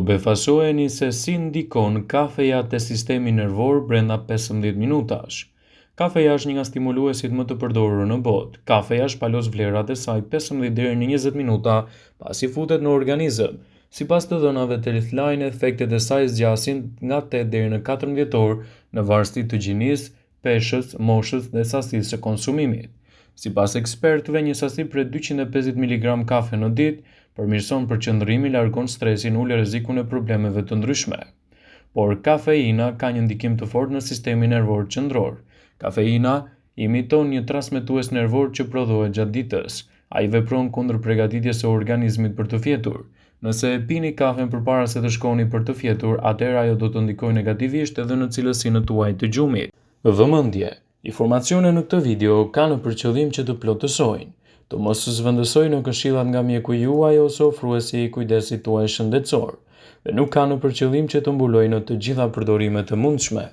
befasoheni se si ndikon kafeja te sistemi nervor brenda 15 minutash. Kafeja është një nga stimuluesit më të përdorur në botë. Kafeja shpalos vlerat e saj 15 deri në 20 minuta pasi futet në organizëm. Sipas të dhënave të Healthline, efektet e saj zgjasin nga 8 deri në 14 orë në varësi të gjinisë, peshës, moshës dhe sasisë së konsumimit. Sipas ekspertëve, një sasi prej 250 mg kafe në ditë përmirëson përqendrimin, largon stresin, ul rrezikun e problemeve të ndryshme. Por kafeina ka një ndikim të fortë në sistemin nervor qendror. Kafeina imiton një transmetues nervor që prodhohet gjatë ditës. Ai vepron kundër përgatitjes së organizmit për të fjetur. Nëse e pini kafen përpara se të shkoni për të fjetur, atëherë ajo do të ndikojë negativisht edhe në cilësinë tuaj të gjumit. Vëmendje! Informacionet në këtë video kanë për qëllim që të plotësojnë, të mos zëvendësojnë këshillat nga mjeku juaj ose ofruesi i kujdesit tuaj shëndetësor, dhe nuk kanë për qëllim që të mbulojnë të gjitha përdorimet e mundshme.